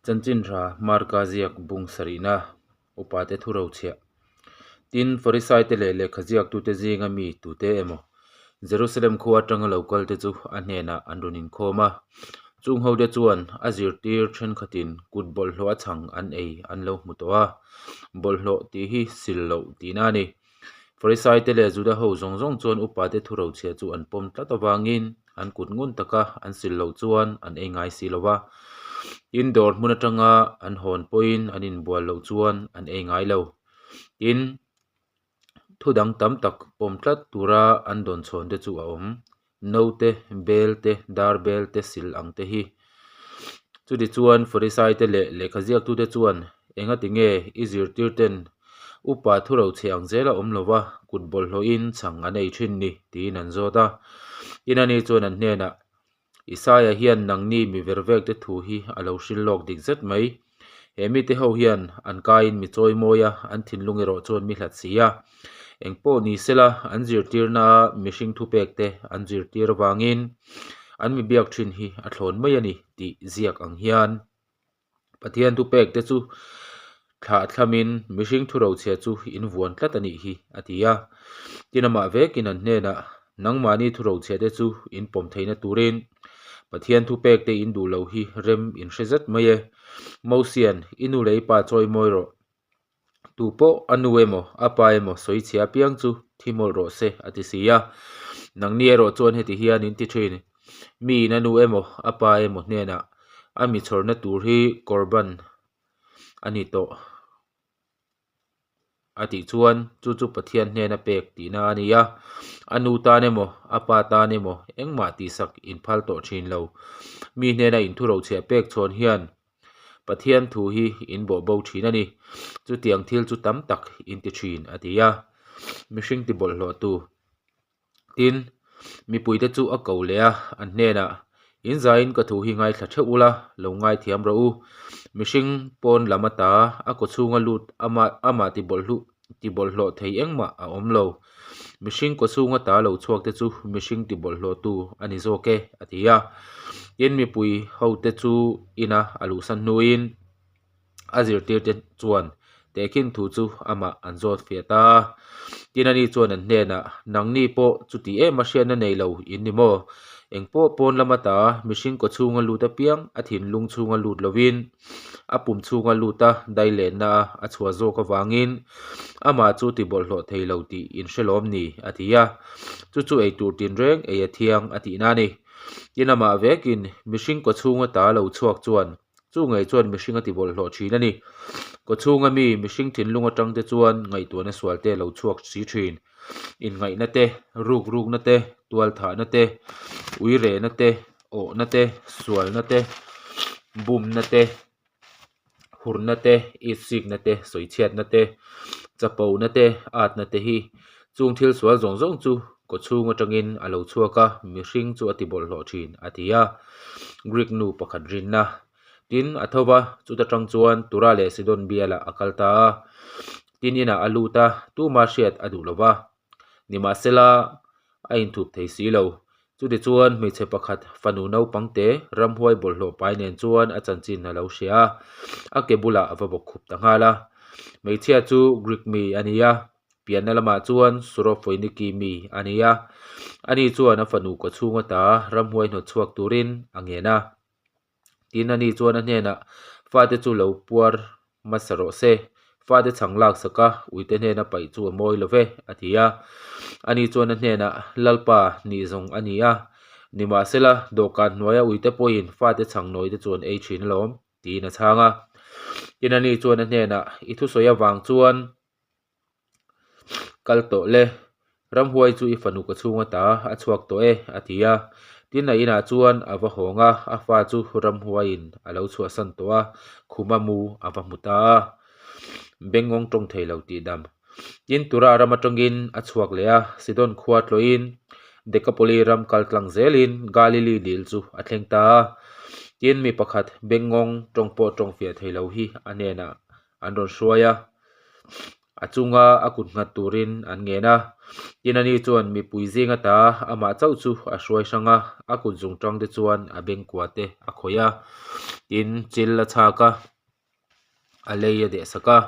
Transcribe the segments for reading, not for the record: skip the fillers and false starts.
Chanchin tha Marka ziak bung sarihna upate thu rochhiah. Tin, Farisaite leh lehkha ziaktute zinga mi tute emaw Jerusalem khua atanga lo kalte chu a hnenah an rawn inkhawm a. Chung hote chuan a zirtir thenkhatin kut bawlhhlawh a chhang an ei an lo hmu tawh a, bawlhhlawh tih hi sil loh tihna a ni. Farisaite leh Juda ho zawng zawng chuan upate thu rochhiah chu an pawm tlat avangin an kut ngun taka an sil loh chuan an ei ngai si lo va. Tin, dawr hmun atanga an hawn pawhin an inbual loh chuan an ei ngai lo. Tin, thu dang tam tak pawm tlat tura an dawn chhawn te chu a awm. Note, bel te, dar bel te sil ang te hi. Chutichuan Farisaite leh lehkha ziaktute chuan, Engati nge i zirtirten upa thuro chhe ang zel a awm lova kut bawlhhlawhin chhang an ei thin ni? tiin an zawt a. Tin ani chuan an hnenah, Isaia hian nangni mi vervekte thu hi a lo hrilh lawk dik zet mai. He mite ho hian an kaiin mi chawi mawi a, an thinlung erawh chuan mi hlat si a. Eng pawh ni sela, an zirtirna a mihring thupekte an zirtir avangin an mi biak thin hi a thlawn mai a ni tih ziak ang hian Pathian thupekte chu thlah thlamin mihring thurochhia chu in vuan tlat a nih hi a ti a. Tin amah vekin an hnenah nangmahni thurochhiate chu in pawm theihna turin Pathian thupekte in duh lo hi rem in hre zet mai e. Mosian, i nu leh i pa chawi mawi rawh. Tu pawh a nu emaw a pa emaw sawi chhia apiang chu thi mawlh rawh se a ti si a. Nangni erawh chuan heti hian in ti thin. Mi in a nu emaw a pa emaw hnenah a mi chhawrna tur hi korban a ni tawh a tih chuan chu chu Pathian hnena pek tihna a ni a. A nu tan emaw a pa tan emaw engmah tihsak in phal tawh thin lo. Mi hnena inthurochhiah pek chhawn hian Pathian thu hi in bawh bo thin a ni. Chutiang thil chu tam tak in ti thin a ti a. Mihring ti bawlhhlawh tu. Tin, mipuite chu a ko leh a, an hnenah, In zaiin ka thu hi ngaithla theuh ula, lo ngaithiam rawh u. Mihring pawn lam ata a kaw chhunga lut amah amah ti bawlhluh ti bawlhhlawh thei engmah a awm lo. Mihring kaw chhunga ta lo chhuak te chu mihring ti bawlhhlawhtu a ni zawk e, a ti a. Tin, mipui hote chu ina a luhsan hnuin a zirtirte chuan tehkhin thu chu amah an zawt fiah ta a. Tin, ani chuan an hnenah, Nangni pawh chuti em a hriatna nei lo in ni maw? Engpawh pawn lama ta mihring kaw chhunga lut apiang a thinlung chhunga lut lovin a pum chhunga lut a dai lenna a a chhuah zawk avangin amah chu ti bawlhhlawh thei lo tih in hre lawm ni? a ti a. Chu chu eitur tinreng ei a thiang a tihna a ni. Tin amah vekin mihring kaw chhunga ta lo chhuak chuan chu ngei chuan mihring a ti bawlhhlawh thin a ni. Kaw chhunga mi mihring thinlung atang te chuan ngaihtuahna sual te a lo chhuak si thin. Inngaihna te, ruk rukna te, tualthahna te, uirehna te, awhna te, sualna te, bumna te, hurna te, itsikna te, sawichhiatna te, chapona te, atna te hi chung thil sual zawng zawng chu kaw chhung atangin a lo chhuak a, mihring chu a ti bawlhhlawh thin a ti a. Greek nu pakhat rinna tin a tho va, chuta tang chuan Tura leh Sidon bialah a kal ta a. Tin inah a lut a, tuma hriat a duh lo va. Nimahsela, a inthup thei si lo. Chutichuan hmeichhe pakhat fanu naupang te ramhuai bawlhhlawh pai nen chuan a chanchin a lo hria a, a ke bulah a va bawk khup ta nghal a. Hmeichhia chu Greek mi a ni a, pianna lamah chuan Surofoiniki mi a ni a. Ani chuan a fanu kawchhung ata ramhuai hnawt chhuak turin a ngen a. Tin, ani chuan a hnenah, Fate chu lo puar hmasa rawh se, fate chhang lak sak a, uite hnena paih chu a mawi lo ve, a ti a. Ani chuan a hnenah, Lalpa, nih zawng a ni a, nimahsela, dawhkan hnuaia uite pawhin fate chhang nawite chu an ei thin alawm, tiin a chhang a. Tin, ani chuan a hnenah, I thusawi avang chuan, Kal tawh le, ramhuai chu i fanu ka chhung ata a chhuak tawh e, a ti a. Tin, a inah chuan a va hawng a, a fa chu ramhuaiin a lo chhuahsan tawh a, khuma mu a va hmu ta a. Bengngawng tawng thei lo tih dam. Tin, Tura ram atangin a chhuak leh a, Sidon khua tlawhin Dekapoli ram kal tlang zelin Galili dil chu a thleng ta a. Tin, mi pakhat bengngawng tawng pawh tawng fiah thei lo hi a hnenah an rawn hruai a. A chunga a kut nghat turin an ngen a. Tin ani chuan mipui zing ata amah chauh chu a hruai hrang a, a kut zungtang te chuan a bengkua te a khawih a. Tin chil a chhak a, a lei a deh sak a.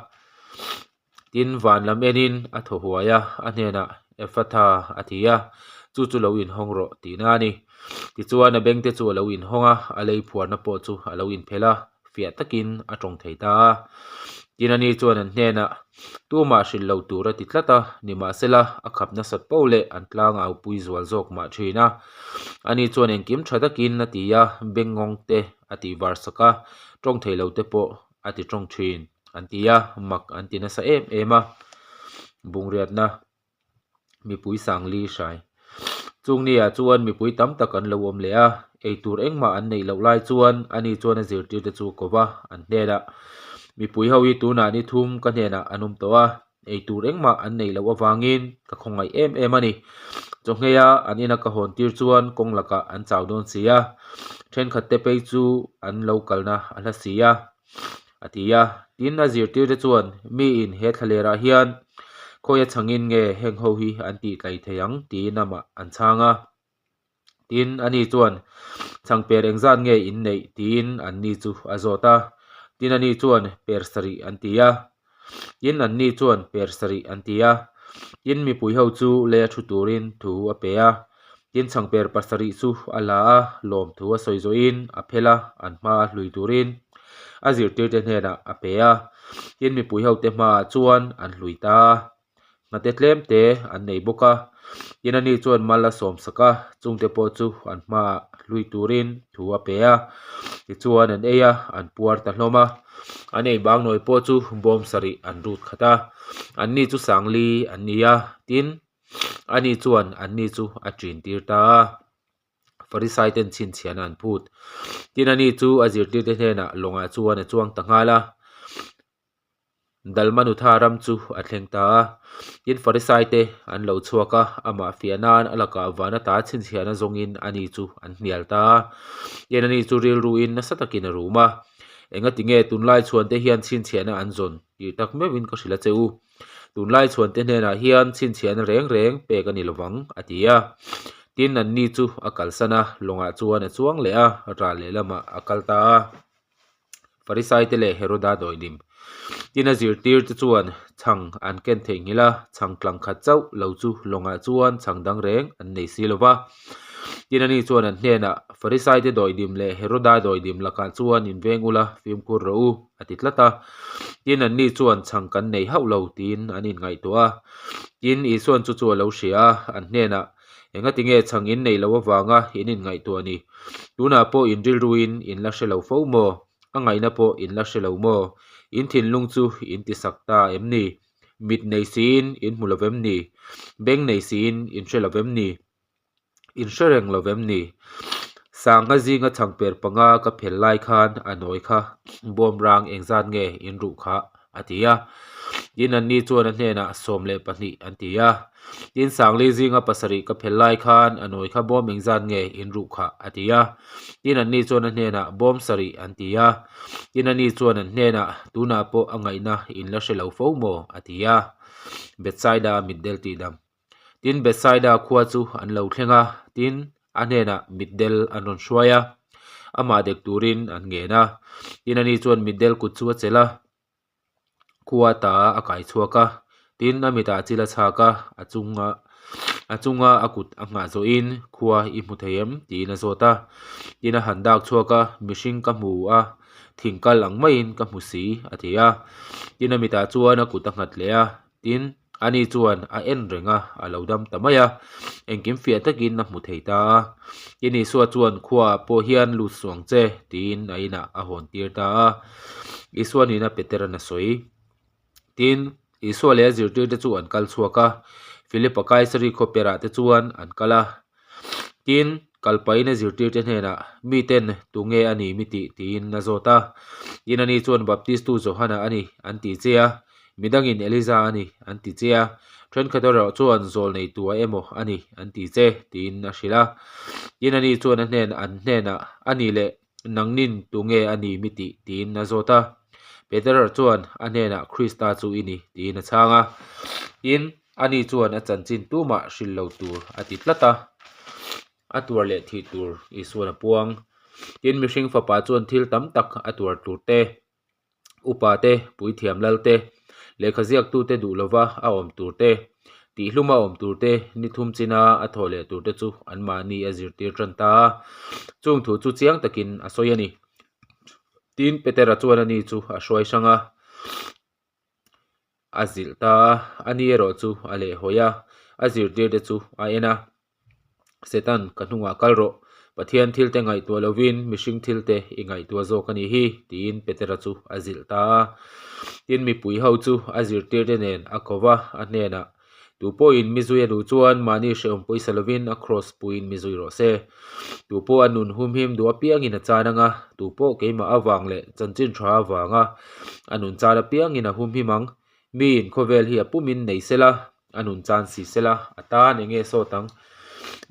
Tin van lam enin a thaw huai a, a hnenah Ephatha a ti a, chu chu lo inhawng rawh tihna a ni. Tichuan a bengte chu a lo inhawng a, a lei phuarna pawh chu a lo inphelh a. fiah takin a tawng thei ta a. Tin ani chuan an hnenah tumah hrilh lo tur a ti tlat a, nimahsela a khap nasat poh leh an tlang au pui zual zawk mah thin a. Ani chuan engkim tha takin a ti a, bengngawng te a tih var sak a, tawng thei lo te pawh a ti tawng thin an ti a, mak an ti nasa em em a. Bungriatna. Mipui sangli hrai. Chung ni ah chuan mipui tam tak an lo awm leh a, eitur engmah an neih loh lai chuan ani chuan a zirtir te chu a ko va, an hnenah, Mipui ho hi tunah ni thum ka hnenah an awm tawh a, eitur engmah an neih loh avangin ka khawngaih em em a ni. Chawhngheia an ina ka hawn tir chuan kawng lakah an chau dawn si a, thenkhat te phei chu an lo kalna a hla si a. a ti a. Tin, a zirtirte chuan, Miin he thlalerah hian khawia chhangin nge heng ho hi an tih tlai thei ang? tiin amah an chhang a. Tin, ani chuan, Chhangper engzat nge in neih? tiin anni chu a zawt a. Tin, ani chuan, Per sarih an ti a. Tin, anni chuan, Per sarih an ti a. Tin, mipui ho chu lei a thu turin thu a pe a. Tin, chhangper pasarih chu a la a, lawmthu a sawi zawhin a phel a, an hma a hlui turin a zirtirte hnenah a pe a. Tin, mipui hote hmaah chuan an hlui ta a, nghate tlemte an nei bawk a. Tin, ani chuan mal a sawm sak a, chungte pawh chu an hmaah hlui turin thu a pe a. Tichuan, an ei a, an puar ta hlawm a. An ei bang nawi pawh chu bawm sarih an rut khat a, anni chu sangli an ni a. Tin, Ani chuan anni chu a ṭin tir ta a, Farisai ten chhinchhiahna an phut. Tin, ani chu a zirtirte hnenah lawngah chuan a chuang ta nghal a, Dalmanutha ram chu a thleng ta a. Tin, Farisai te an lo chhuak a, amah fiah nan a lakah van ata chhinchhiahna zawngin ani chu an hnial ta a. Tin, ani chu rilruin nasa takin a rum a, Engati nge tunlai chhuante hian chhinchhiahna an zawn tih tak meuhin ka hrilh a che u. Tunlai chhuante hnenah hian chhinchhiahna reng reng pek a ni lovang, a ti a. Tin, anni chu a kalsan a, lawngah chuan a chuang leh a, ral lehlamah a kal ta a. Farisaite leh Heroda dawilim. Tin, a zirtirte chuan chhang an ken theihnghilh a, chhang tlang khat chauh lo chu lawngah chuan chhang dang reng an nei si lo va. Tin, ani chuan an hnenah, Farisaite dawilim leh Heroda dawilim lakah chuan inveng ula, fimkhur rawh u. a ti tlat a. Tin, anni chuan chhang kan nei hauh lo tiin an inngaihtuah a. Tin, Isua'n chu chu a lo hria a, an hnenah, Engati nge chhang in neih loh avanga in inngaihtuah ni? Tunah pawh in rilruin in la hre lo fo maw? A ngaihna pawh in la hre lo maw? In thinlung chu in ti sak ta em ni? Mit nei siin in hmu lo vem ni? Beng nei siin in hre lo vem ni? In hre reng lo vem ni? Sangha zinga chhangper panga ka phel lai khan a nawi kha bawm rang engzat nge in ruh kha a ti a. Tin anni chuan a hnenah 12 an ti a. Tin Sangli zinga pasarih ka phel lai khan a nawi kha bawm engzat nge in ruh kha a ti a. Tin anni chuan a hnenah bawm sarih an ti a. Tin ani chuan an hnenah tunah pawh a ngaihna in la hre lo fo maw a ti a. Bethsaida mitdel tihdam. Tin, Bethsaida khua chu an lo thleng a, tin, a hnenah mitdel an rawn hruai a, amah dek turin an ngen a. Tin, ani chuan mitdel kut chu a chelh a, khua ta a kai chhuak a, tin, a mitah chil a chhak a, a chunga a chunga a kut a nghah zawhin, Khua i hmu thei em? tiin a zawt a. Tin, a han dak chhuak a, Mihring ka hmu a, thing kal ang maiin ka hmu si, a ti a. Tin, a mitah chuan a kut a nghat leh a, Tin, ani chuan a en reng a, a lo dam ta mai a, engkim fiah takin a hmu thei ta a. Tin, Isua chuan khuaah pawh hian lut suh ang che, tiin a inah a hawn tir ta a. Isua nihna Petera'n a sawi. Tin, Isua leh a zirtirte chu an kal chhuak a, Philipa Kaisari khawperah te chuan an kal a. Tin, kalpain a zirtirte hnenah, Miten tunge a ni mi tih? tiin a zawt a. Tin, ani chuan Baptistu Johana a ni, an ti che a. Midangin Eliza a ni, an ti che a. Thenkhat erawh chuan zawl nei tua emaw a ni, an ti che, tiin a hrilh a. Tin, ani chuan a hnen an hnenah, A ni leh, nangnin tunge a ni mi tih? tiin a zawt a. Petera chuan a hnenah Krista chu i ni tiin a chhang a. Tin, ani chuan a chanchin tumah hrilh lo tur a ti tlat a. A tuar leh thih tur Isuan a puang. Tin, mihring fapa chuan thil tam tak a tuar tur te, upa te, puithiam lal te, lehkha ziaktute duh lova a awm tur te, tihhluma awm tur te, ni thum china a thawh leh tur te chu anmahni a zirtir tan ta a. Chung thu chu chiang takin a sawi a ni. Tin, Petera chuan ani chu a hruai hrang a, a zilh ta a, ani erawh chu a lehhawi a, a zirtirte chu a en a. Satan, ka hnungah kal rawh. Pathian thilte ngaihtuah lovin mihring thilte i ngaihtuah zawk a nih hi, tiin Petera chu a zilh ta a. Tin, mipui ho chu a zirtirte nen a ko va, a hnenah, Tu pawhin mi zui a duh chuan mahni hrehawm pawisa lovin a kraws puiin mi zui rawh se. Tu pawh a nun humhim duh apiangin a chan ang a, tu pawh keimah avang leh chanchin tha avanga a nun chan apiangin a humhim ang. Miin khawvel hi a pumin nei sela, a nun chan si sela, a tan eng nge sawt ang?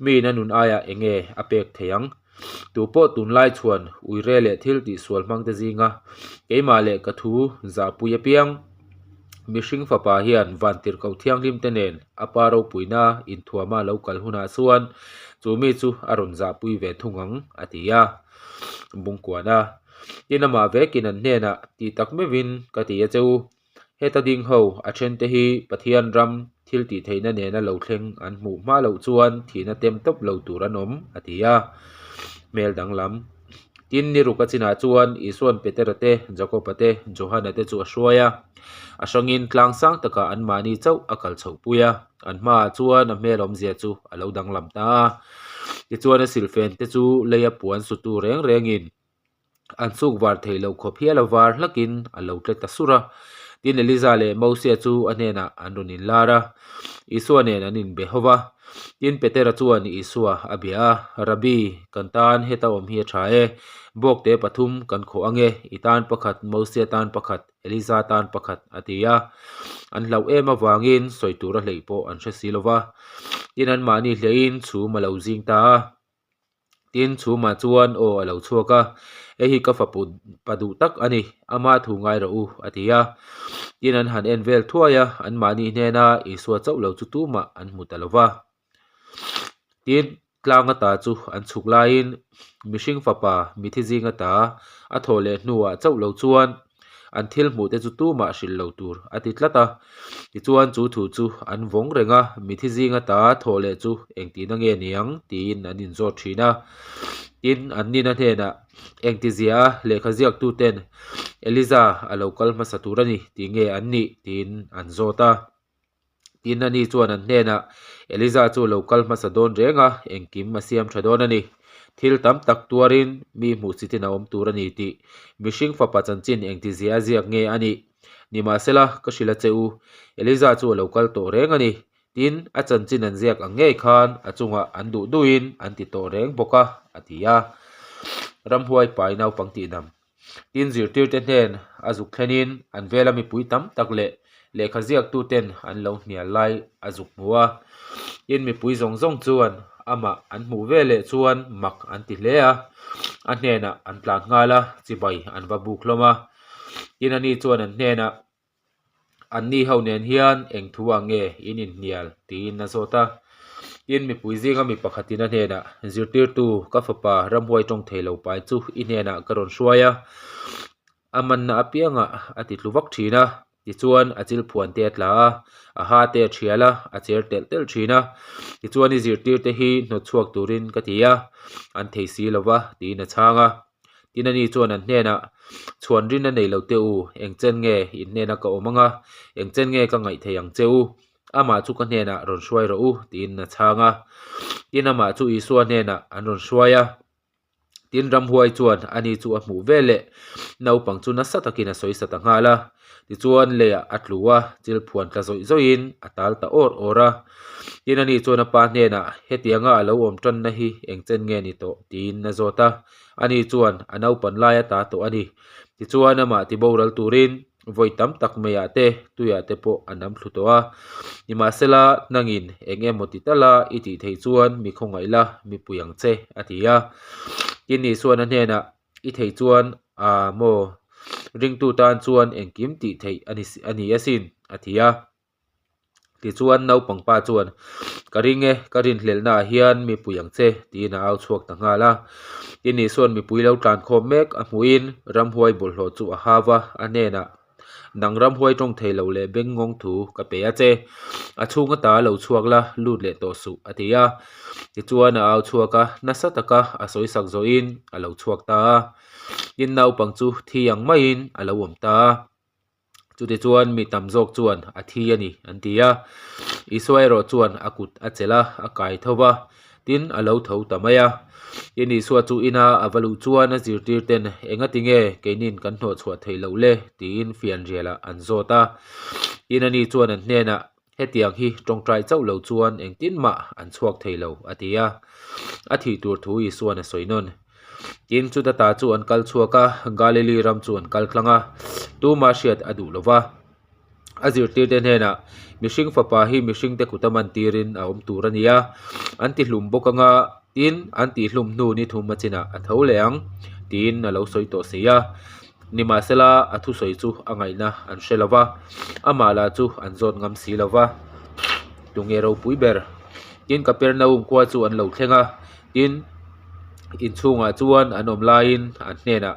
Miin a nun aiah eng nge a pek thei ang? Tu pawh tunlai chuan uire leh thil tihsual hmangte zinga keimah leh ka thu zahpui apiang mihring fapa hian vantirhkoh thianghlim te nen a pa ropuina inthuama lo kal hunah chuan chu mi chu a rawn zahpui ve thung ang, a ti a. Bungkuana tin amah vekin an hnenah tih tak meuhin ka ti a che u. Heta ding ho a thente hi Pathian ram thil tih theihna nena lo thleng an hmuh hma loh chuan thihna tem tawp lo tur an awm, a ti a. Hmel danglam. Tin, ni ruk a chinah chuan Isua'n Petera te, Jakoba te, Johana te chu a hruai a. A hrangin tlang sang takah anmahni chauh a kal chhohpui a, an hmaah chuan a hmel awmzia chu a lo danglam ta a. Tichuan a silfen te chu leia puan sutu reng rengin An chuk var thei lo khawp hial a var hlakin a lo tle ta sur a. Tin, Eliza leh Mosia chu a hnenah an rawn inlar a, Isua nen an inbe ho va. Tin, Petera chuan Isua a bia a, Rabbi, kan tan heta awm hi a tha e. Bawkte pathum kan khawh ange, i tan pakhat, Mosia tan pakhat, Eliza tan pakhat, a ti a. An hlauh em avangin sawi tur a hleih pawh an hre si lo va. Tin, anmahni hlehin chhum a lo zing ta a. Tin, chhumah chuan aw a lo chhuak a, Hei hi ka fapu pa duh tak a ni, ama thu ngai rawh u, a ti a. Tin, an han en vel thuai a, anmahni hnena Isua chauh lo chu tumah an hmu ta lo va. Tin, tlang ata chu an chhuk laiin mihring fapa mithi zing ata a thawh leh hnuah chauh lo chuan, An thil hmuh te chu tumah hrilh lo tur a ti tlat a. Tichuan chu thu chu an vawng reng a, mithi zinga ta thawh leh chu engtihna nge niang tiin an inzawt thin a. Tin, an nina hnenah engtizia a lehkha ziaktu ten Eliza a lo kal hmasa tur a ni tih nge an nih tiin an zawt a. Tin, ani chuan an hnenah, Eliza chu lo kal hmasa dawn reng a, engkim a siam tha dawn a ni. Thil tam tak tuarin mi hmuhsitin a awm tur a ni tih mihring fapa chanchin engtizia a ziak nge a nih? Nimahsela, ka hrilh a che u, Eliza chu a lo kal tawh reng a ni. Tin, a chanchin an ziak ang ngei khan a chungah an duh duhin an ti tawh reng bawk a, a ti a. Ramhuai pai naupang tihdam. Tin, zirtirte hnen a zuk thlenin an vela mipui tam tak leh lehkha ziaktuten an lo hnial lai a zuk hmu a. Tin, mipui zawng zawng chuan amah an hmuh ve leh chuan mak an ti hle a, a hnenah an tlan nghal a, chibai an va buk hlawm a. Tin, ani chuan an hnenah, Anni ho nen hian eng thu ah nge in inhnial? tiin a zawt a. Tin, mipui zinga mi pakhatin a hnenah, Zirtirtu, ka fapa ramhuai tawng thei lo pai chu i hnenah ka rawn hruai a, a manna apiangah a ti tlu vak thin a. Tichuan, a chil phuan te a tla a, a ha te a thial a, a cher telh telh thin a. Tichuan, i zirtirte hi hnawt chhuak turin ka ti a, an thei si lo va, tiin a chhang a. Tin ani chuan an hnenah, Chhuan rin a nei lo teh u, eng chen nge in hnena ka awm anga, eng chen nge ka ngaih thei ang che u? Amah chu ka hnenah rawn hruai rawh u, tiin a chhang a. Tin amah chu Isua hnenah an rawn hruai a. Tin ramhuai chuan ani chu a hmuh veleh naupang chu nasa takin a sawisa ta nghal a. Tichuan leiah a tlu a, chil phuan tla zawih zawihin a tal ta awr awr a. Tin ani chuan a pa hnenah, Hetianga a lo awm tanna hi eng chen nge ni tawh? tiin a zawt a. Ani chuan a naupan lai a ta tawh a ni. Tichuan amah tiboral turin vawi tam tak meiah te, tuiah te pawh a nam thlu tawh a. Nimahsela, nangin eng emaw ti tala i tih theih chuan mi khawngaih la, mi pui ang che, a ti a. Tin Isuan a hnenah, I theih chuan, aa maw? Ringtu tan chuan engkim tih theih a ni asin, a ti a. Tichuan naupang pa chuan, Ka ring e, ka rinhlelhnaah hian mi pui ang che, tiin a au chhuak ta nghal a. Tin Isua'n mipui lo tlankhawm mek a hmuhin ramhuai bawlhhlawh chu a hau a, a hnenah, Nang ramhuai tawng thei lo leh beng ngawng thu ka pe a che. A chhung ata lo chhuak la, lut leh tawh suh, a ti a. Tichuan a au chhuak a, nasa taka a sawisak zawhin a lo chhuak ta a. Tin naupang chu thi ang maiin a lo awm ta a. Chutichuan mi tam zawk chuan a thi a ni an ti a. Isua erawh chuan a kut a chelh a, a kai tho va, tin a lo tho ta mai a. Tin Isua chu ina a va luh chuan a zirtir ten engati nge keinin kan hnawh chhuah theih loh le tiin fianrialah an zawt a. Tin ani chuan an hnenah hetiang hi tawngtai chauh lo chuan engtin mah an chhuak thei lo a ti a. A thih tur thu Isua'n a sawi nawn. Tin chuta ta chu an kal chhuak a, Galili ram chu an kal tlang a, tumah hriat a duh lo va. A zirtirte hnenah, Mihring fapa hi mihringte kuta man tirin a awm tur a ni a, an tihlum bawk anga, tin, an tihhlum hnu ni thum a chinah a tho leh ang, tiin a lo sawi tawh si a. Nimahsela, a thusawi chu a ngaihna an hre lo va, amah lah chu an zawt ngam si lo va. Tunge ropui ber? Tin, Kapernaum khua chu an lo thleng a, tin, inchhungah chuan an awm laiin an hnenah,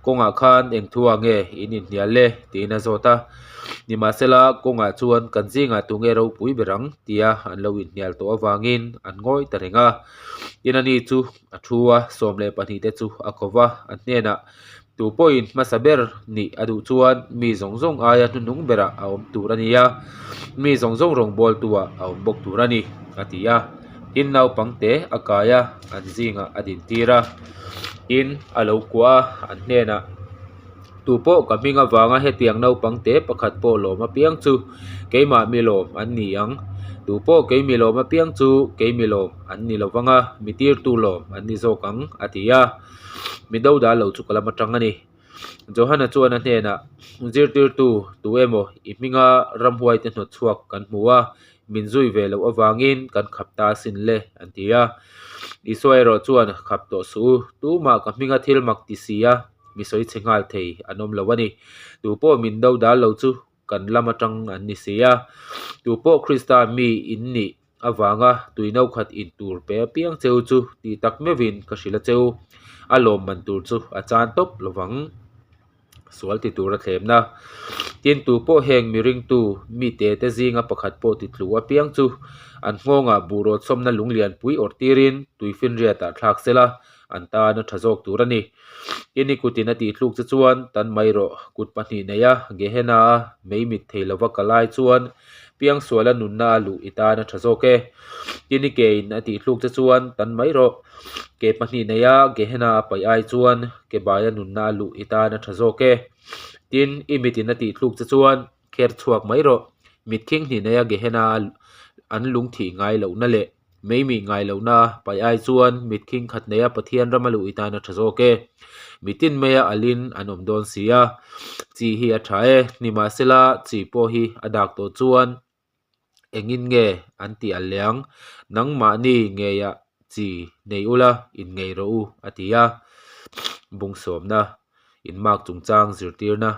Kawngah khan eng thua nge in inhnial le? tiin a zawt a. Nimahsela, kawngah chuan kan zingah tunge ropui ber ang? tia an lo inhnial tawh avangin an ngawi ta reng a. Tin, ani chu a thu a, 12 te chu a ko va, a hnenah, Tu pawhin hmasa ber nih a duh chuan mi zawng zawng aia hnuhnung berah a awm tur a ni a, mi zawng zawng rawngbawltuah a awm bawk tur a ni, a ti a. Tin, naupangte a kai a, an zingah a dintir a. Tin, a lo kuah a, an hnenah, Tu pawh ka hming avanga hetiang naupangte pakhat pawh lawm apiang chu keimah mi lawm an ni ang. Tu pawh kei mi lawm apiang chu kei mi lawm an ni lo vang a, mi tirtu lawm an ni zawk ang, a ti a. Mi dodal lo chu ka lam atang a ni. Johana chuan a hnenah, Zirtirtu, tu emaw i hminga ramhuaite hnawt chhuak kan hmu a, min zui ve loh avangin kan khap ta asin le, an ti a. Isua erawh chuan, Khap tawh suh u, tumah ka hminga thil mak ti si a, mi sawi chhe nghal thei an awm lo a ni. Tu pawh min dodal lo chu kan lam atang an ni si a. Tu pawh Krista mi in nih avanga tui no khat in tur pe apiang cheu chu tih tak meuhin ka hrilh a cheu, a lawmman tur chu a chan tawp lovang. Sual ti tur a thlemna. Tin, tu pawh heng mi ringtu mi te te zinga pakhat pawh ti tlu apiang chu an nghawngah buhrawt sawmna lunglian pui awrh tirin tui finriatah thlak sela an tan a tha zawk tur a ni. Tin, i kutin a tih thluk che chuan tan mai rawh, kut pahnih neia Gehenna a mei mit thei lova ka lai chuan piangsuala nunna a luh i tan a tha zawk e. Tin, i ke in a tih thluk che chuan tan mai rawh, ke pahnih neia Gehenna a paih ai chuan ke baia nunna a luh i tan a tha zawk e. Tin, i mitin a tih thluk che chuan kher chhuak mai rawh, mit khinghnih neia Gehenna a an lung thih ngai lohna leh Mei mih ngai lohna paih ai chuan mit khing khat neia Pathian rama luh i tan a tha zawk e. Mitin maia alin an awm dawn si a. Chi hi a tha e, nimahsela chi pawh hi a dak tawh chuan engin nge an tih al leh ang? Nangmahni ngeiah chi nei ula inngei rawh u a ti a. Bung sawmna inmark chungchang zirtirna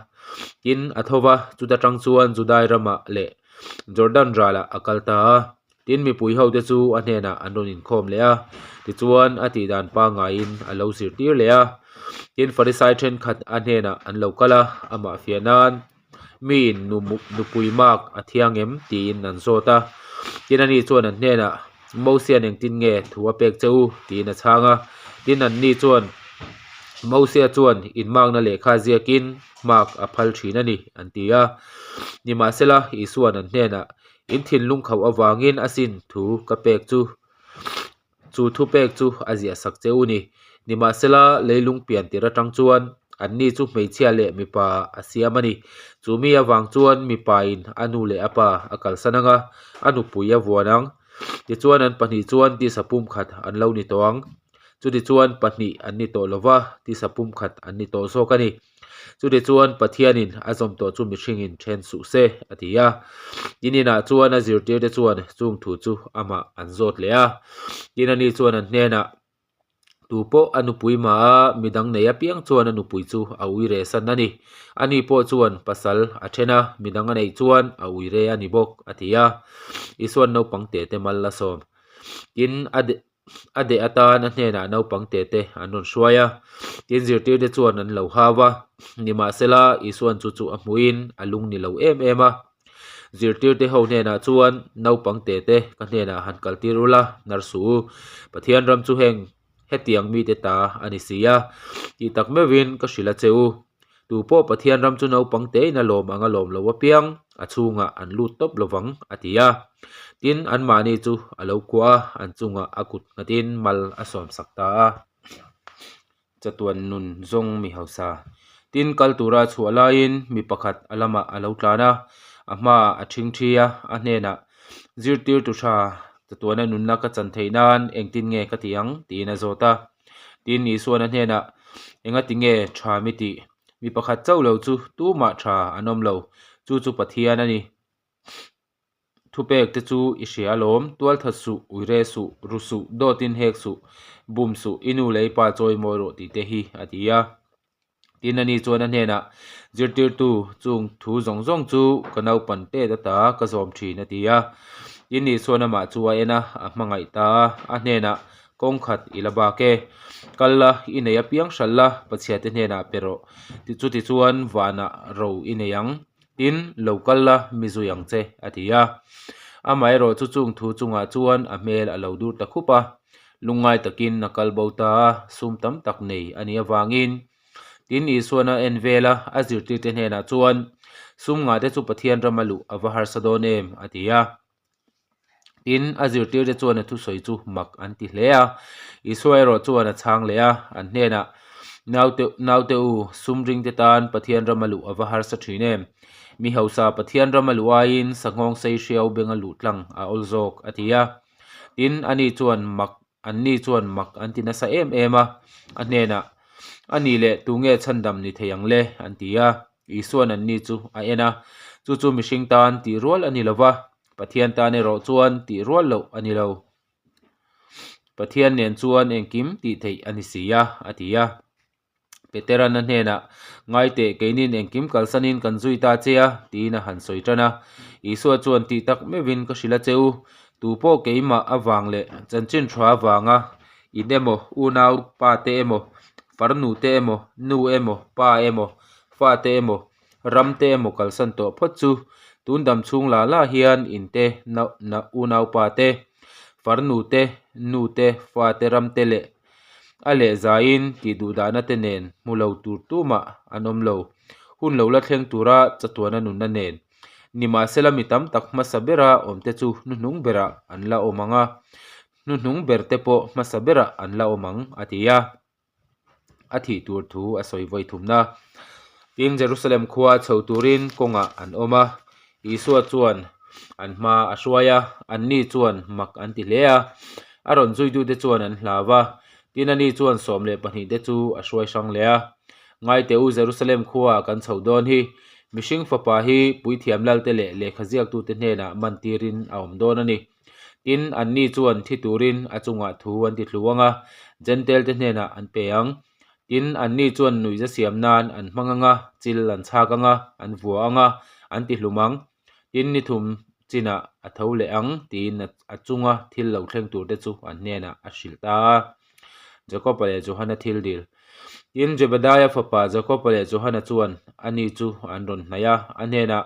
tin a tho va, chuta tang chuan Judai ramah leh Jordan ralah a kal ta a. Tin, mipui hote chu a hnenah an rawn inkhawm leh a, tichuan a tihdan pangaiin a lo zirtir leh a. Tin, Farisai thenkhat a hnenah an lo kal a, amah fiah nan, Miin nupui mak a thiang em? tiin an zawt a. Tin, ani chuan an hnenah, Mosian engtin nge thu a pek che u? tiin a chhang a. Tin, anni chuan, Mosia chuan inmakna lehkha ziakin hmak a phal thin a ni, an ti a. Nimahsela, Isua'n an hnenah, In thinlung khauh avangin a sin thu ka pek chu, chu thu pek chu a ziah sak che u ni. Nimahsela, leilung pian tir atang chuan anni chu hmeichhia leh mipa a siam a ni. Chu mi avang chuan mipain a nu leh a pa a kalsan ang a, a nupui a vuan ang. Tichuan an pahnih chuan tisa pumkhat an lo ni tawh ang. Chutichuan pahnih an ni tawh lova, tisa pumkhat an ni tawh zawk a ni. Chute chuan Pathianin a zawm tawh chu mihringin then suh se, a ti a. Tin inah chuan a zirtirte chuan chung thu chu amah an zawt leh a. Tin ani chuan an hnenah, Tu pawh a nupui mah a midang nei apiang chuan a nupui chu a uire san a ni. Ani pawh chuan pasal a then a, midang a neih chuan a uire a ni bawk, a ti a. Isuan naupang tete mal a sawm. Tin, a a deh atan a hnenah naupang tete an rawn hruai a. Tin, zirtirte chuan an lo hau a. Nimahsela, Isuan chu chu a hmuhin a lung ni lo em em a. Zirtirte ho hnenah chuan, Naupang tete ka hnenah han kaltir ula, hnar suh u. Pathian ram chu heng hetiang mite ta a ni si a, tih tak meuhin ka hrilh a che u. Tu pawh Pathian ram chu naupang tein a lawm ang a lawm lo apiang, a chhungah an lut tawp lovang, a ti a. Tin, anmahni chu a lo kuah a, an chungah a kut nghatin mal a sawmsak ta a. Chatuan nun zawng mi hausa. Tin, kal tura chhuah laiin mi pakhat a lamah a lo tlan a, a hmaah a ṭhingṭhi a, a hnenah, Zirtirtu tha, chatuana nunna ka chan theih nan engtin nge ka ti ang? tiin a zawt a. Tin, Isuan a hnenah, Engati nge tha mi tih? Mi pakhat chauh lo chu tumah tha an awm lo, chu chu Pathian a ni. Thupek te chu i hria alawm, tualthat suh, uire suh, ru suh, dawtin hek suh, bum suh, i nu leh i pa chawi mawi rawh tih te hi a ti a. Tin ani chuan a hnenah, Zirtirtu, chung thu zawng zawng chu ka naupan tet ata ka zawm thin a ti a. Tin ni chuan amah chu a en a, a hmangaih ta a, a hnenah, Kawng khat i la bak e. Kal la, i nei apiang hralh la, Pathiante hnenah pe rawh. Chuti chuan vanah ro i nei ang. Tin, lo kal la, mi zui ang che, a ti a. Amaherawh chu chung thu chungah chuan a hmel a lo dur ta khup a. Lungngai takin a kal bo ta a, sum tam tak nei a nih avangin. Tin, Isuan a en vel a, a zirtirte hnenah chuan, Sum ngahte chu Pathian rama luh a va harsa dawn em? a ti a. Tin, a zirtirte chuan a thusawi chu mak an ti hle a. Isua erawh chuan a chhang leh a, an hnenah, Naute, naute u, sum ringte tan Pathian rama luh a va harsa thin em? Mi hausa Pathian rama luh aiin sanghawng sei hriau benga luh tlang a awl zawk, a ti a. Tin, ani chuan mak Anni chuan mak an ti nasa em em a, a hnenah, A nih leh tunge chhandam ni thei ang le? an ti a. Isuan anni chu a en a, Chu chu mihring tan tih rual a ni lo va, Pathian tan erawh chuan tih rual loh a ni lo. Pathian nen chuan engkim tih theih a ni si a, a ti a. Petera'n a hnenah, Ngai teh, keinin engkim kalsanin kan zui ta che a, tiin a han sawi tan a. Isua chuan tih tak meuhin ka hrilh a che u, Tu pawh keimah avang leh chanchin tha avanga in emaw, unau pa te emaw, farnu te emaw, nu emaw, pa emaw, fa te emaw, ram te emaw kalsan tawh phawt chu tun dam chhung la la hian in te, unaupa te, farnu te, nu te, fa te, ram te leh A leh zaiin tih duhdahna te nen hmu lo tur tumah an awm lo. Hun lo la thleng tura chatuana nunna nen. Nimahsela mi tam tak hmasa bera awmte chu hnuhnung berah an la awm ang a, hnuhnung berte pawh hmasa berah an la awm ang, a ti a. A thih tur thu a sawi vawi thumna. Tin, Jerusalem khua chho turin kawngah an awm a, Isua chuan an hma a hruai a, anni chuan mak an ti hle a. A rawn zuitute chuan an hlau a, tin ani chuan 12 te chu a hruai hrang leh a. Ngaite u Jerusalem khuaah kan chhoh dawn hi, mihring fapa hi puithiam lalte leh lehkha ziaktute hnenah man tirin a awm dawn a ni. Tin, anni chuan thi turin a chungah thu an ti thlu ang a, Jentail te hnenah an pe ang. Tin, anni chuan nuihza siam nan an hmang ang a, chil an chhak ang a, an vua ang a, an ti hlum ang. Tin, ni thum chinah a tho leh ang, tiin a chunga thil lo thleng turte chu an hnenah a hrilh ta a. Jakob-a leh Johana thil dil. Tin, Jebediah fapa Jakob-a leh Johana chuan ani chu an rawn hnaih a, a hnenah,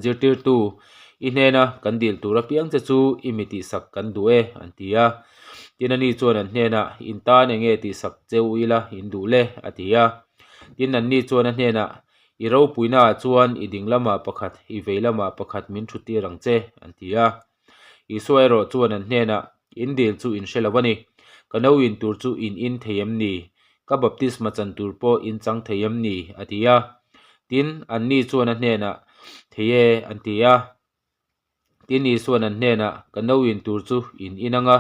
Zirtirtu, i hnena kan dil tur apiang che chu i mi tihsak kan duh e, an ti a. Tin ani chuan an hnenah, In tan eng nge tihsak che u ila in duh le? a ti a. Tin anni chuan a hnenah, I ropuinaah chuan i ding lamah pakhat, i vei lamah pakhat min thuttir ang che, an ti a. Isua erawh chuan an hnenah, In dil chu in hre lo a ni. Ka no in tur chu in in thei em ni? Ka baptisma chan tur pawh in chang thei em ni? a ti a. Tin, anni chuan a hnenah, Thei e, an ti a. Tin, Isua'n an hnenah, Ka no in tur chu in in ang a,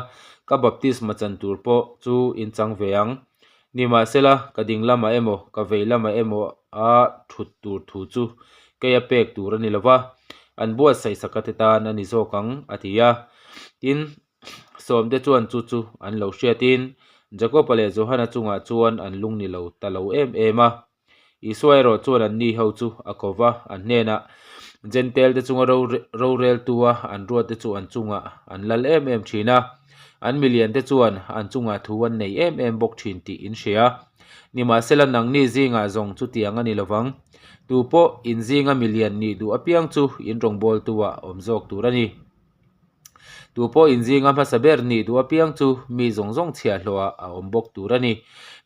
ka baptisma chan tur pawh chu in chang ve ang. Nimahsela, ka ding lamah emaw, ka vei lamah emaw a thut tur thu chu kei a pek tur a ni lo va, an buatsaih sakate tan a ni zawk ang, a ti a. Tin, sawmte chuan chu chu an lo hriatin Jakoba leh Johana chungah chuan an lung ni lo ta lo em em a. Isua erawh chuan anni ho chu a ko va, an hnenah, Jentail te chunga roreltua an ruatte chu an chungah an lal em em thin a, an milian te chuan an chungah thu an nei em em bawk thin tih in hria. Nimahsela nangni zingah zawng chutiang a ni lovang. Tu pawh in zinga milian nih duh apiang chu in rawngbawltuah awm zawk tur a ni. Tu pawh inzinga hmasa ber nih duh apiang chu mi zawng zawng chhiahhlawhah a awm bawk tur a ni.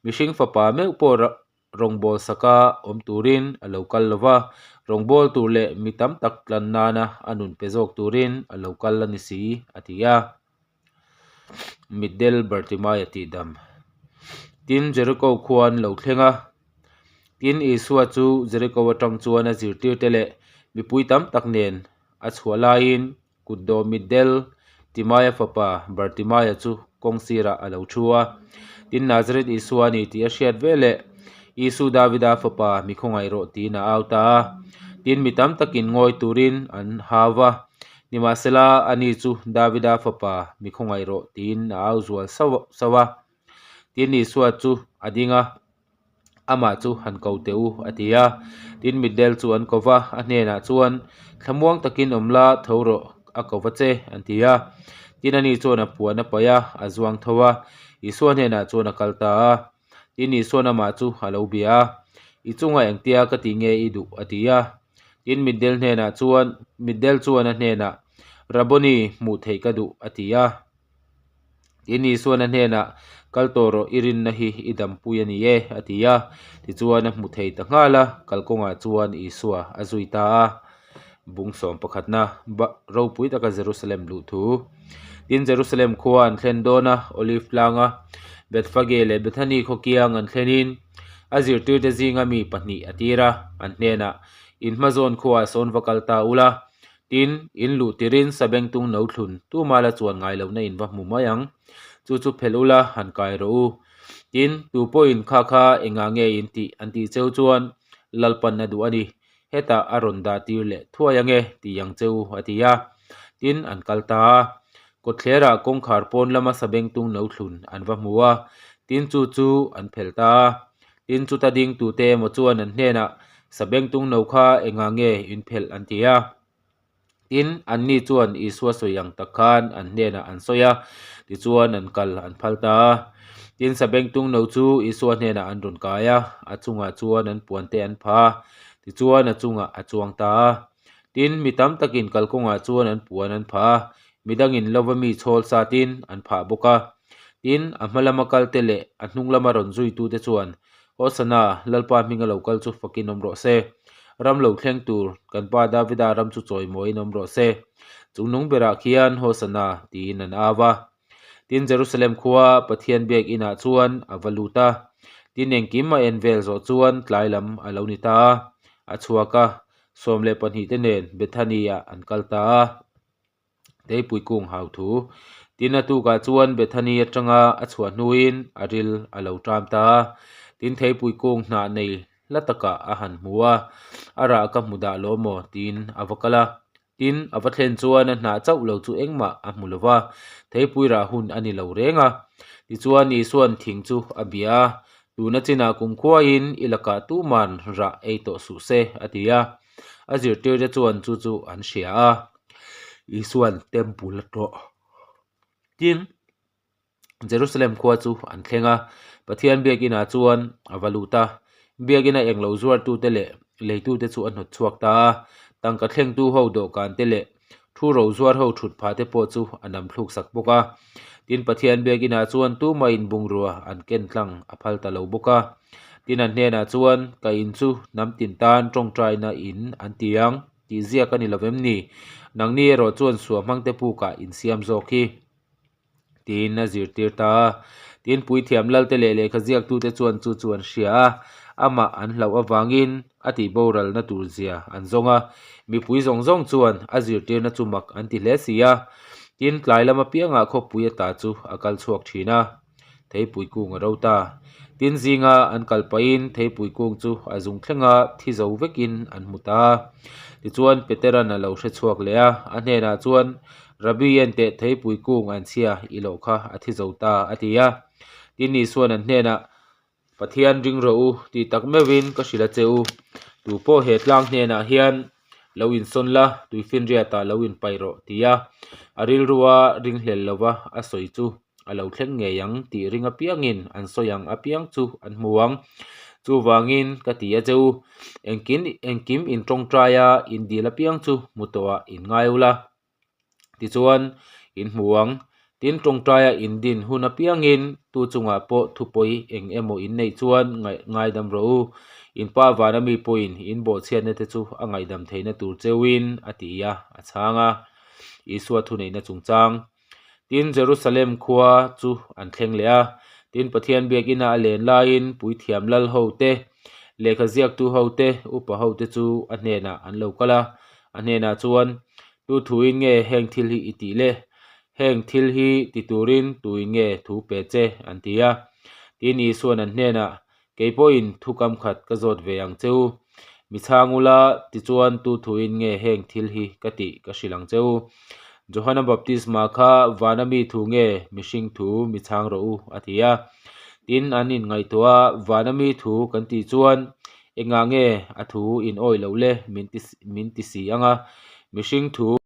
Mihring fapa meuh pawh rawngbâwl saka awm turin a lo kal lo va, rawngbâwl tur leh mi tam tak tlan nana a nun pe zawk turin a lo kal a ni si, a ti a. Mitdel Bartimaia tihdam. Tin, Jeriko khua an lo thleng a. Tin, Isua chu Jeriko atang chuan a zirtirte leh mipui tam tak nen A chhuah laiin kutdawh mitdel Timaia fapa Bartimaia chu kawng sirah a lo thu a. Tin, Nazareth Isua a ni tih a hriat veleh, Isu Davida fapa mi khawngaih rawh tiin a au ta a. Tin, mi tam takin ngawi turin an hau va, nimahsela ani chu Davida fapa mi khawngaih rawh tiin a au zual sauh sauh a. Tin, Isua chu a ding a. Amah chu han ko teh u, a ti a. Tin, mitdel chu an ko va, a hnenah chuan, Thlamuang takin awm la, tho rawh, a ko va che, an ti a. Tin, ani chuan a puan a paih a, a zuang tho a, Isua hnenah chuan a kal ta a. Tin, Isuan amah chu a lo bia a, I chungah engtia ka tih nge i duh? a ti a. Tin, mitdel hnenah chuan, mitdel chuan a hnenah, Rabboni, hmuh theih ka duh, a ti a. Tin, Isuan a hnenah, Kal tawh rawh, i rinna hi i dampui a ni e, a ti a. Tichuan a hmu thei ta nghal a, kalkawngah chuan Isua a zui ta a. Bung sawm pakhatna, ropui taka Jerusalem luh thu. Tin, Jerusalem khua an thlen dawn a, Olive tlanga Bethphage leh Bethany khaw kiang an thlenin a zirtirte zinga mi pahnih a tir a, an hnenah, In hmazawn khuaah sawn va kal ta ula, Tin, in luh tirin sabengtung no thlun tuma la chuan ngai lohna in va hmu mai ang. Chu chu phelh ula, han kai rawh u. Tin, tu pawhin kha kha engah nge in tih an tih cheu chuan Lalpan a duh a ni. Hetah a rawn dah tir leh thuai ange tih ang cheu a ti a. Tin, an kal ta a. Kawtthlerah kawngkhar pawn lama sabengtung no thlun an va hmu a. Tin, chu chu an phelh ta a. Tin, chuta ding tute emaw chuan an hnenah, Sabengtung no kha engah nge in phelh? an ti a. Tin, anni chuan Isua sawi ang tak khan an hnenah an sawi a, tichuan an kal an phal ta a. Tin, sabengtung no chu Isua hnenah an rawn kai a, a chungah chuan an puante an pha a, tichuan a chungah a chuang ta a. Tin, mi tam takin kalkawngah chuan an puan an phah a, midangin lova mi chhawl satin an phah bawk a. Tin, a hma lama kalte leh a hnung lama rawn zuitute chuan, Hosana, Lalpa hminga lo kal chu fakin awm rawh se. Ram lo thleng tur, kan pa Davida ram chu chawimawiin awm rawh se. Chungnung berah khian Hosana tiin an au a. Tin, Jerusalem khua Pathian biak inah chuan a va lut a. Tin, engkim a en vel zawh chuan tlai lam a lo ni ta a, a chhuak a, 12 te nen Bethany-ah an kal ta a. Theipui kung hau thu. Tin, a tukah chuan Bethany atanga a chhuah hnuin a ril a lo ṭam ta a. Tin, theipui kung hnah nei hla takah a han hmu a, a rah ka hmu dah lo maw tiin a va kal a. Tin, a va thlen chuan a hnah chauh lo chu engmah a hmu lo va, theipui rah hun a ni lo reng a. Tichuan, Isua'n thing chu a bia a, Tuna chinah kumkhuain i lakah tuman rah ei tawh suh se, a ti a. A zirtirte chuan chu chu an hria a, Isua'n temple a tlawh. Tin, Jerusalem khua chu an thleng a, Pathian biakinah chuan a va lut a, biakina englo zuartute leh leitute chu a hnawt chhuak ta a, tangka thlengtu ho dawhkan te leh thu ro zuar ho thut phah te pawh chu a nam thluk sak bawk a. Tin, Pathian biakinah chuan tumah in bungrua an ken tlang a phal ta lo bawk a. Tin, an hnenah chuan, Ka in chu hnam tin tan tawngtaina in an ti ang tih ziak a ni lo vem ni? Nangni erawh chuan suah hmangte pukah in siam zawk hi. Tiin a zirtir ta a. Tin, puithiam lalte leh lehkha ziaktute chuan chu chu an hria a, amah an hlauh avangin a tih boralna tur zia an zawng a. Mipui zawng zawng chuan a zirtirna chu mak an ti hle si a. Tin, tlai lam apiangah khawpui ata chu a kal chhuak thin a, theipui kung a ro ta. Tin, zinga an kal pahin theipui kung chu a zung thlenga thi zo vekin an hmu ta a. Tichuan, Petera'n a lo hre chhuak leh a, a hnenah chuan, Rabbi en teh theipui kung an chhia i loh kha a thi zo ta, a ti a. Tin Isua'n an hnenah, Pathian ring rawh u tih tak meuhin ka hrilh a che u. Tu pawh he tlang hnenah hian lo insawn la, tuifinriatah lo inpaih rawh ti a, a rilrua ringhlel lova a sawi chu a lo thleng ngei ang tih ring apiangin an sawi ang apiang chu an hmu ang. Chuvangin ka ti a che u, engkin engkim in tawngtaia in dil apiang chu hmu tawhah in ngai ula. Tichuan, in hmu ang. Tin, tawngtaia in din hun apiangin tu chungah pawh thupawi eng emaw in neih chuan ngaidam rawh u. In pa vana mi pawhin in bawhchhiatna te chu a ngaihdam theihna tur cheuhin a ti a, a chhang a. Isua thuneihna chungchang. Tin, Jerusalem khua chu an thleng leh a. Tin, Pathian biakina a len laiin puithiam lal ho te, lehkha ziaktu ho te, upa ho te chu a hnenah an lo kal a. A hnenah chuan, Tu thuin nge heng thil hi i tih le? Heng thil hi ti turin tuin nge thu pe che? an ti a. Tin, Isua'n an hnenah, Kei pawhin thu kam khat ka zawt ve ang che u. Mi chhang ula, tichuan tu thuin nge heng thil hi ka tih ka hrilh ang che u. Johana Baptisma kha vana mi thu nge mihring thu mi chhang rawh u, a ti a. Tin, an inngaihtuah a, Vana mi thu kan tih chuan engah nge a thu in awih loh le min ti si ang a, mihring thu.